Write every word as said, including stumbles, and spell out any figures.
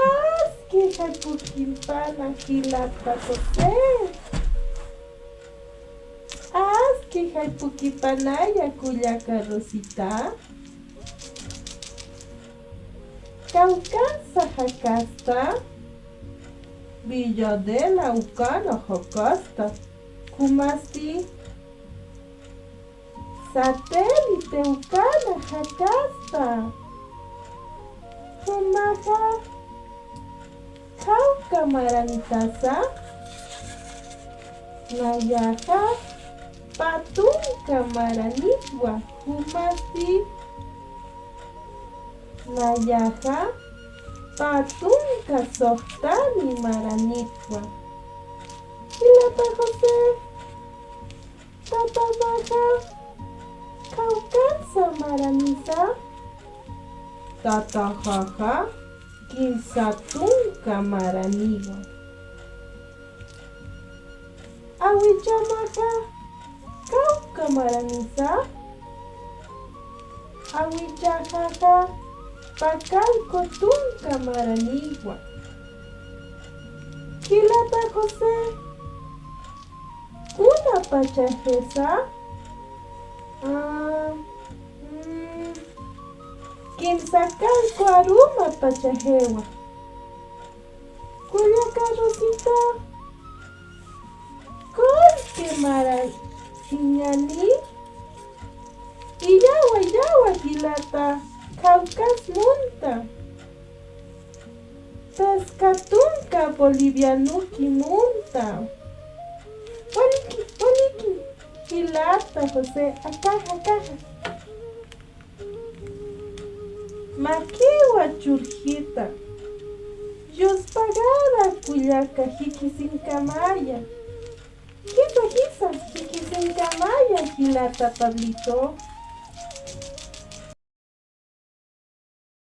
Aski jayp'ukimpana jilata José. Aski jayp'ukipanaya kullaka Rosita. Kawkasa jakasta. Villa de la ukana jakasta. Jumasti. Satélite ukana jakasta. Jumaxa. Kawka maranitasa. Nayaxa. Pä tunka maranitwa. Jumasti. Nayaxa. Pä tunka suxtani maranitwa. Jilata José. Tatamaxa. Kawkatsa maranisa. Tataxaxa. Kimsa tunka maraniwa. Awichamaxa. Kawka maranisa. Awichaxaxa. Pä kallku tunka maraniwa. Jilata José. Kuna pachajisa. Ah, mm, kimsa kallku aruma pachajiwa. Kullaka Rosita. Kullki maraniñani. Iyawa, iyawa jilata. Kawkas munta. Taska tunka bolivianoki munta. Waliki, waliki. Jilata José, akaxa, akaxa. Makiwa churjita. Yuspagara kullaka jikisinkamaya. Jisa, jisa, jikisinkamaya jilata Pablito.